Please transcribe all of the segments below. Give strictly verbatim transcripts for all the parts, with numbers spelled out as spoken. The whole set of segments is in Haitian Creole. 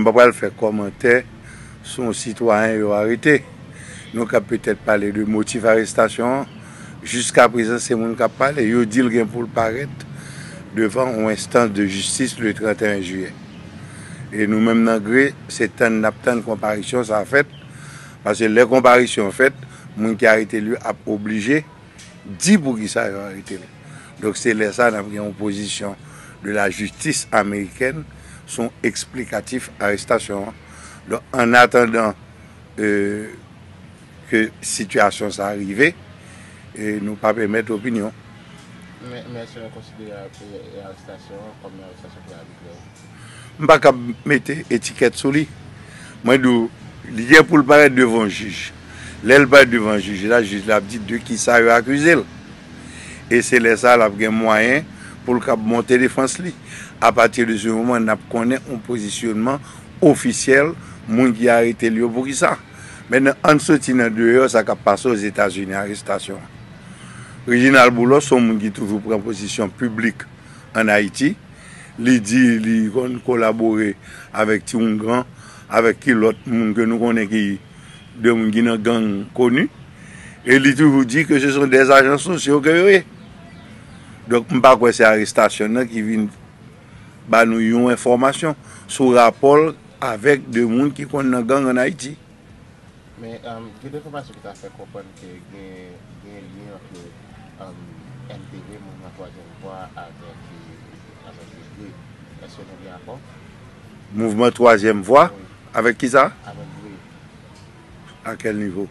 M pa pral fè kòmantè sou yon sitwayen yo arete. Nou kab petèt pale de motif arestasyon an. Jiskaprezan, se moun k ap pale. Yo di l gen pou l parèt devan yon enstans de jistis le trannteyen jiyè. E nou menm nan Gre, se tann n ap tann konparisyon sa a fèt. Paske lè konparisyon fèt, moun ki arete l yo ap oblije di poukisa yo arete l. Donk, se lè sa a n ap gen yon pozisyon de la jistis amerikèn sou eksplikatif arestasyon an. Donk, an atandan, e, ke sitiyasyon sa a rive, e, nou p ap emèt opinyon. Men, men èske nou konsidere a-, e, arestasyon an kòm yon arestasyon ki abitrè? M pa kab mete etikèt sou li. Mwen di w, li gen pou l parèt devan yon jij. Lè l parèt devan jij la, jij la ap di de kisa yo akize l. E se lè sa a l ap gen mwayen pou l kab monte defans li. Apati de se moman, n ap konnen yon pozisyonman ofisyèl moun ki arete l yo poukisa. Mentnan, ann soti nan deyò sa k ap pase Ozetazini, arestasyon an. Reginald Boulos se yon moun ki toujou pran pozisyon piblik ann Ayiti. Li di li konn kolabore avèk ti oungan, avèk ki lòt moun ke nou konnen ki de moun ki nan gang koni. E li toujou di ke se son des agents sociaux ke yo ye. Donk, m pa kwè se arestasyon nan ki vin ba nou yon enfòmasyon sou rapò l avèk de moun ki konn nan gang ann Ayiti. Men, um, gen de enfòmasyon ki ta fè konprann ke gen, gen lyen ant, um, M T V, Mouvman Twazyèm Vwa, avèk, avèk Gre. Èske nou gen akò? Mouvman Twazyèm Vwa? Wi. Avèk kisa? Avèk Gre. A kèl nivo?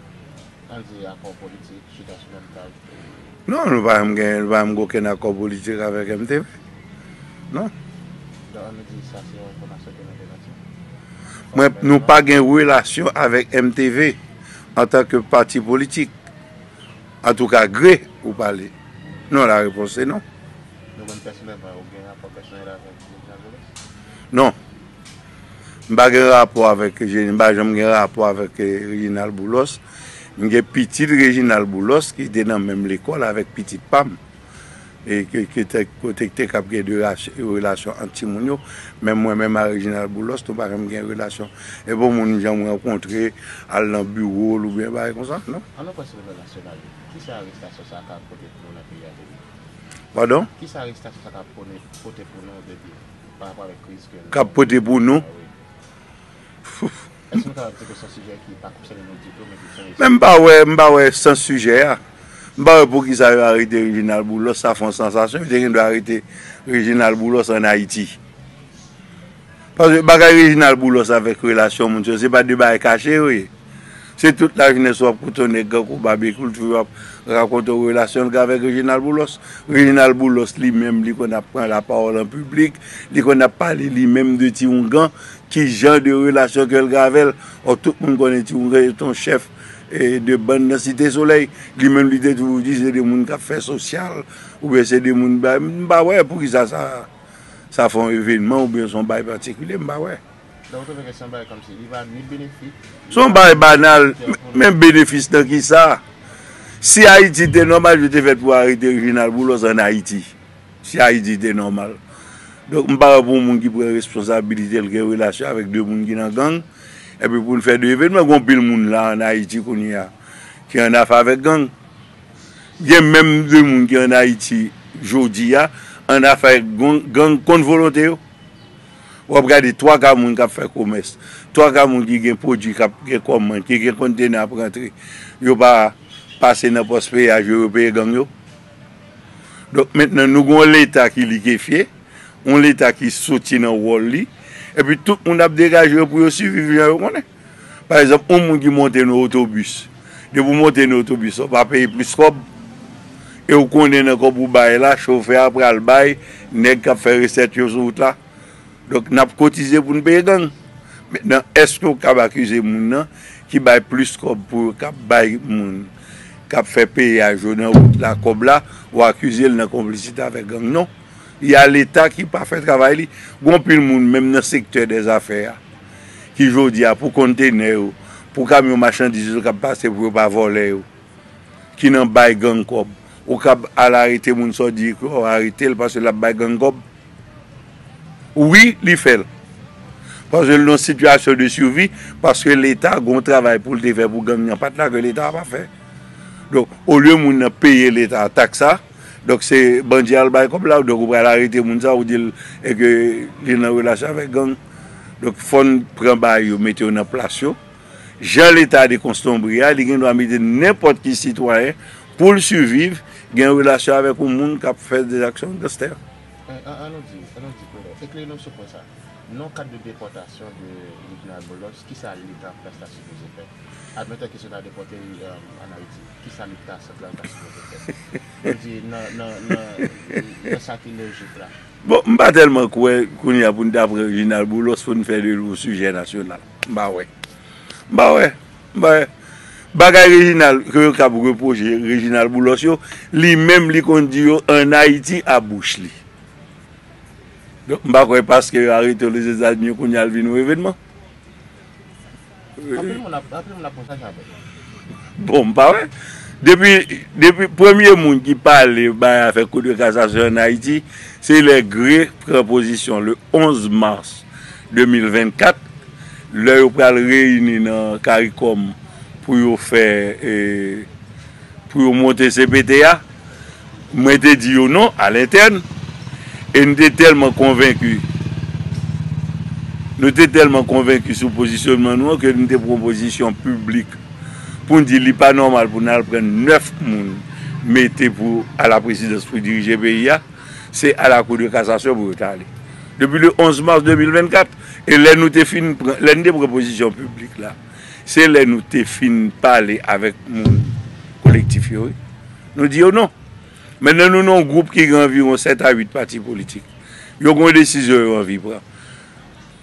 Ann di akò politik, chita sou menm tab. Non, nou pa janm gen, nou pa janm gen okenn akò politik avèk M T V. Non. Donk, ann di sa se yon enfòmasyon ke nou te mete. Mwen, nou pa gen relasyon avèk M T V antanke pati politik. Antouka, Gre, ou pale. Non, la réponse c'est non. Nou menm pèsonèlman, ou gen rapò pèsonèl avèk Reginald Boulos? Non. M pa gen rapò avèk Reginald, m pa janm gen rapò avèk, eh, Reginald Boulos. M gen pitit Reginald Boulos ki te nan menm lekòl avèk pitit pa m. E ke, ke te, kote ki te kab gen de rach-, relasyon ant timoun yo. Men mwen menm a Reginald Boulos, nou pa janm gen relasyon. E bon moun janm rankontre, al nan biwo l oubyen bagay konsa, non. Ann nou pran sou nivo nasyonal. Kisa arestasyon sa a ka pote pou nou nan peyi a demen? Padon? Kisa arestasyon sa a ka pone-, pote pou nou depi pa rapò avèk kriz ke nou... K ap pote pou nou? Ah, wi. Èske nou kapab di ke se yon sijè ki pa konsène nou ditou, men ki se yon... Men m pa wè, m pa wè sans sijè a. M pa wè poukisa yo arete Reginald Boulos, sa fè yon sansasyon. Yo te gen dwa arete Reginald Boulos ann Ayiti. Paske bagay Reginald Boulos avèk relasyon moun sa yo, se pa de bagay kache yo ye. Se tout lajounen si w ap koute yon nèg kankou Babekyou, l toujou ap rakonte w relasyon l gen avèk Reginald Boulos. Reginald Boulos li menm, li konn ap pran lapawòl an piblik, li konn ap pale li menm de ti oungan, ki jan de relasyon ke l gen avè l. Ò, tout moun konnen ti oungan se yon chèf, eh, de bann nan Site Solèy. Li menm, li te toujou di se de moun k ap fè sosyal, oubyen se de moun, ba, m pa wè poukisa sa, sa fè yon evènman oubyen se yon bagay patikilye, m pa wè. Donk, ou twouve ke se yon bagay kòmsi li pa ni benefik, se yon bagay banal, men benefis nan kisa? Si Ayiti te nòmal, yo te fèt pou arete Reginald Boulos ann Ayiti. Si Ayiti te nòmal. Donk, m pa wè pou yon moun ki pran responsabilite l gen relasyon avèk de moun ki nan gang, epi pou n fè de evènman, gen anpil moun la ann Ayiti kounye a ki ann afè avèk gang. Gen menm de moun ki ann Ayiti jodi a, ann afè gang, gang kont volonte yo. W ap gade twa ka moun k ap fè komès, twa ka moun ki gen pwodui k ap gen kòmann, ki gen kontenè ap rantre, yo pa pase nan pòs peyaj yo, yo peye gang yo. Donk, mentnan, nou gen yon Leta ki likefye, yon Leta ki soti nan wòl li, epi tout moun ap degaje yo pou yo siviv jan yo konnen. Pa egzanp, yon moun ki monte nan otobis, depi w monte nan otobis, ou pa peye plis kòb, e w konnen nan kòb ou bay la, chofè a pral bay nèg k ap fè resèt yo sou wout la. Donk, n ap kotize pou n peye gang. Mentnan, èske w kab akize moun nan ki bay plis kòb pou yo kab bay moun k ap fè peyaj yo nan wout la kòb la, ou akize l nan konplisite avèk gang? Non. Y a Leta ki pa fè travay li. Gen anpil moun, menm nan sektè dèzafè a, ki jodi a, pou kontenè yo, pou kamyon machandiz yo k ap pase pou yo pa vòlè yo, ki nan bay gang kòb. Ou kab al arete moun sa w di ke w arete l paske l ap bay gang kòb. Wi, li fè l. Paske l nan sitiyasyon de sivi, paske Leta gen yon travay pou l te fè pou gang nan pa t la ke Leta a pa fè. Donk, olye moun nan peye Leta taks sa, donk se bandi al bay kòb la, donk ou pral arete moun sa, ou di l e ke li nan relasyon avèk gang. Donk, fò n pran bagay yo, mete yo nan plas yo. Jan Leta dekonstonbre a, li gen dwa mete nenpòt ki sitwayen pou l siviv, gen relasyon avèk yon moun k ap fè de aksyon ganstè. An, an, an nou di, an nou di, Kolonèl, eklere nou sou pwen sa. Non kat de depòtasyon de Reginald Boulos, kisa Leta an plas la sipoze fè? Admetan ke si yo ta depòte li, euh, ann Ayiti, kisa Leta santral ta sipoze fè? Yo di nan, nan, nan, nan sa ki lojik la. Bon, m pa tèlman kwè kounye a pou n ta pran Reginald Boulos pou n fè de li yon sijè nasyonal. M pa wè. M pa wè. M pa wè. Bagay Reginald, ke yo k ap repwoche Reginald Boulos yo, li menm li konn di yo ann Ayiti a bouch li. Donk, m pa kwè paske yo arete l Ozetazini kounye a l vin yon evènman. Anpil moun ap, anpil moun ap konn sa k ap fèt. Bon, m pa wè. Depi, depi premye moun ki pale bay afè Kou de Kasasyon ann Ayiti, se lè Gray pran pozisyon le onz mas de mil vennkat, lè yo pral reyini nan CARICOM pou yo fè, e, pou yo monte C P T a, mwen te di yo non alentèn, e n te tèlman konvenki, nou te tèlman konvenki sou pozisyonman nou an ke n te pran pozisyon piblik pou n di li pa nòmal pou n al pran nèf moun mete pou a la prezidans pou dirije peyi a, se a la Kou de Kasasyon pou yo ta ale. Depi le onz mas de mil vennkat, e lè nou te fin pran, lè n te pran pozisyon piblik la, se lè nou te fin pale avèk moun kolektif yo, wi. Nou di yo non. Mentnan nou nan yon gwoup ki gen anviwon sèt a uit pati politik. Yo gen yon desizyon yo anvi pran.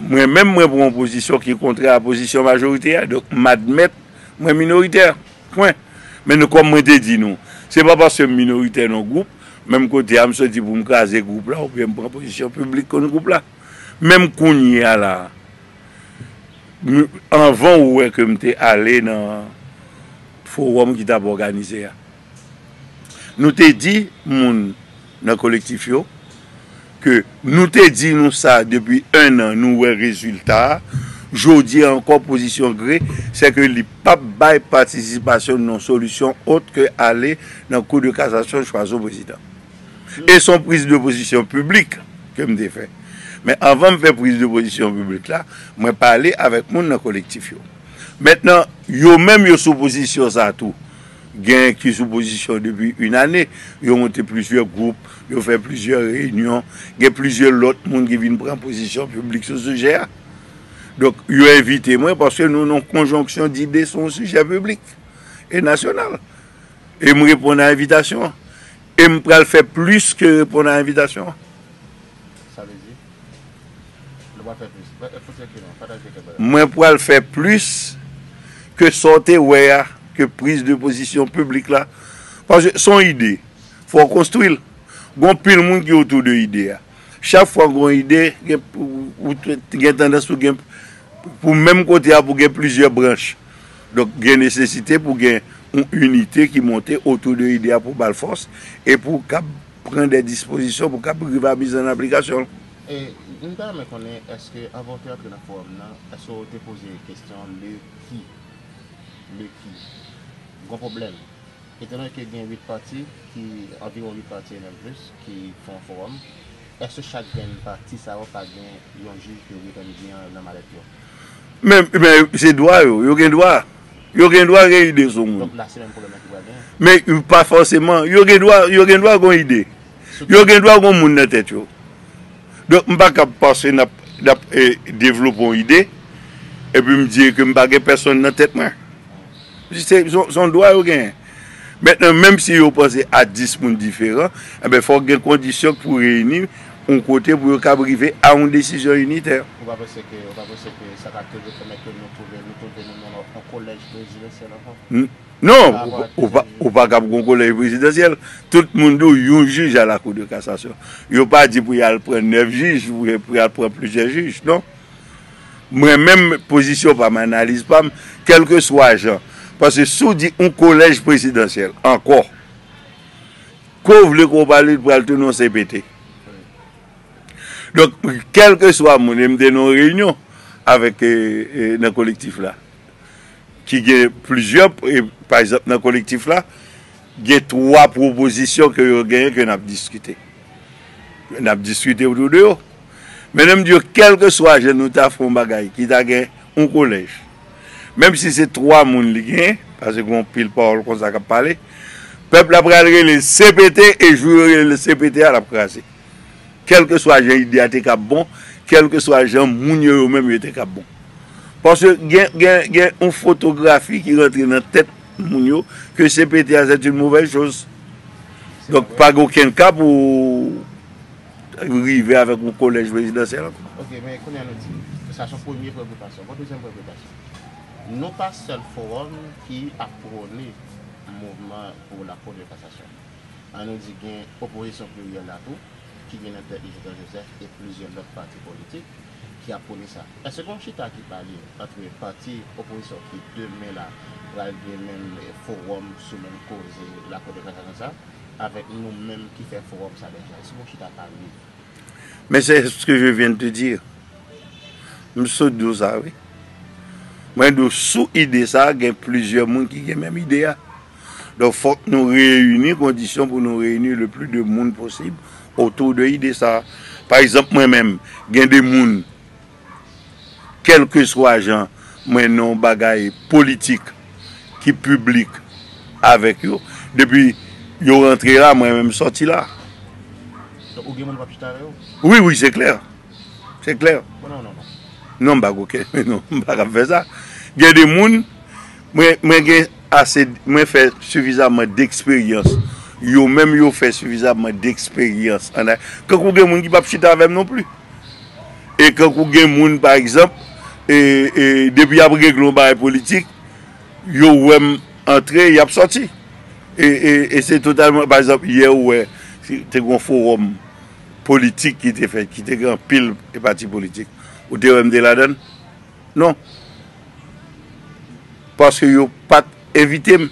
Mwen menm, mwen pran yon pozisyon ki kontrè a pozisyon majorite a. Donk, m admèt mwen minoritè. Pwen. Men nou, kòm mwen te di nou, se pa paske m minoritè nan gwoup, menm kote a m soti pou m kraze gwoup la oubyen m pran pozisyon piblik kont gwoup la. Menm kounye a la, m, anvan ou wè ke m te ale nan fowòm ki t ap òganize a, nou te di moun nan kolektif yo ke nou te di nou sa depi en an, nou wè rezilta a. Jodi a ankò, pozisyon Gray, se ke li p ap bay patisipasyon nan solisyon ot ke ale nan Kou de Kasasyon chwazi yon prezidan. E se yon priz de pozisyon piblik ke m te fè. Men anvan m fè priz de pozisyon piblik la, mwen pale avèk moun nan kolektif yo. Mentnan, yo menm yo sou pozisyon sa tou. Gen ki sou pozisyon depi yon ane, yo monte plizyè gwoup, yo fè plizyè reyinyon, gen plizyè lòt moun ki vin pran pozisyon piblik sou sijè a. Donk, yo envite mwen paske nou nan yon konjonksyon dide sou yon sijè piblik e nasyonal. E m reponn a envitasyon an. E m pral fè plis ke reponn a envitasyon an. Sa vle di? Nou pral fè plis. Mwen pral fè plis ke sa w te wè a, ke priz de pozisyon piblik la. Paske se yon ide. Fò w konstwi l. Gon pil moun ki otou de ide a. Chak fwa gon ide, gen, ou, ou gen tandans pou gen, pou menm kote a, pou gen plizyè branch. Donk, gen nesesite pou gen yon inite ki monte otou de ide a pou ba l fòs e pou kab pran de dispozisyon pou kab rive a miz an aplikasyon l. E, m ta renmen konnen, èske anvan w te antre nan fowòm nan, èske w te poze kesyon le ki, le ki, gon pwoblèm? Etan donne ke gen uit pati, ki, anviwon uit pati e menm plis, ki fè yon fowòm, èske chak grenn pati sa yo pa gen yon jij ki yo gentan gen nan malèt yo? Men, men se dwa yo, yo gen dwa. Yo gen dwa gen ide sou moun. Donk la, se menm pwoblèm nan ki pral genyen. Men pa fòseman, yo gen dwa, yo gen dwa gen ide. Yo gen dwa gen moun nan tèt yo. Donk, m pa kab panse n ap, n ap, eh, devlope yon ide, epi m di ke m pa gen pèsonn nan tèt mwen. Se, se, se yon dwa yo genyen. Mentnan, menm si yo panse a dis moun diferan, enben, fòk gen kondisyon pou reyini yon kote pou yo kab rive a yon desizyon initè. Ou pa panse ke, ou pa panse ke sa ka toujou pèmèt ke nou twouve, nou twouve nou nan yon kolèj prezidansyèl ankò? Non, ou, ou pa, ou pa kab gon kolèj prezidansyèl. Tout moun di w yon jij a la Cour de cassation. Yo pa di pou y al pran nèf jij, pou y, pou y al pran plizyè jij, non. Mwen menm, pozisyon pa m, analiz pa m, kèlkeswa jan. Paske si w di yon kolèj prezidansyèl ankò, ke w vle ke w pale, l pral tounen yon C P T. Donk, kèlkeswa moun, e m te nan yon reyinyon, Avèk, e, e, nan kolektif la. Ki gen plizyè, e, pa egzanp, nan kolektif la, gen twa pwopozisyon ke yo genyen ke n ap diskite. N ap diskite otou de yo. Men, m di yo, kèlkeswa jan nou ta fè yon bagay ki ta gen yon kolèj, menm si se twa moun li genyen, paske gen yon pil pawòl konsa k ap pale, pèp la pral rele C P T, e jou yo rele C P T a, l ap kraze. Kèlkeswa jan ide a te kab bon, kèlkeswa jan moun yo, yo menm yo te kab bon. Paske gen, gen, gen yon fotografi ki rantre nan tèt moun yo ke C P T a, c'est une mauvaise chose. Donk, pa gen okenn ka pou rive avèk yon kolèj prezidansyèl ankò. Ok, men kounye a nou di, sa se yon premye preyokipasyon. Bon, dezyèm preyokipasyon. Nou pa sèl fowòm ki ap pwone mouvman pou la Cour de cassation. An nou di gen opozisyon pliryèl la tou, ki gen nan tèt li Jean Joseph e plizyè lòt pati politik ki ap pwone sa. Èske gen yon chita ki pale ant pati opozisyon ki demen la pral gen menm, eh, fowòm sou menm koze la Cour de cassation sa, avèk nou menm ki fè fowòm sa deja? Èske gen yon chita pale? Men se ce que je viens de te dire. M sot di w sa, wi. Mwen di w, sou ide sa, gen plizyè moun ki gen menm ide a. Donk, fòk nou reyini kondisyon pou nou reyini le plus de moun posib otou de ide sa. Pa egzanp, mwen menm, gen de moun, kèlkeswa jan mwen nan yon bagay politik ki piblik avèk yo, depi yo rantre la, mwen menm sòti la. Donk, ou gen moun w ap chita avè yo? Wi, wi, se klè. Se klè. Non, non, non, non. Non, m pa koken. Non, m pa ka fè sa. Gen de moun, mwen, mwen gen ase, mwen fè sifizaman deksperyans. Yo menm, yo fè sifizaman deksperyans. Kankou gen moun ki p ap chita avè m non pli. E kankou gen moun, pa egzanp, e, e, depi y ap regle yon bagay politik, yo wè m antre, y ap sòti. E, e, e se totalman, pa egzanp, yè ou wè, te gen yon fowòm politik ki te fèt, ki te gen anpil pati politik. Ou te wè m te ladan l? Non. Paske yo pa t envite m.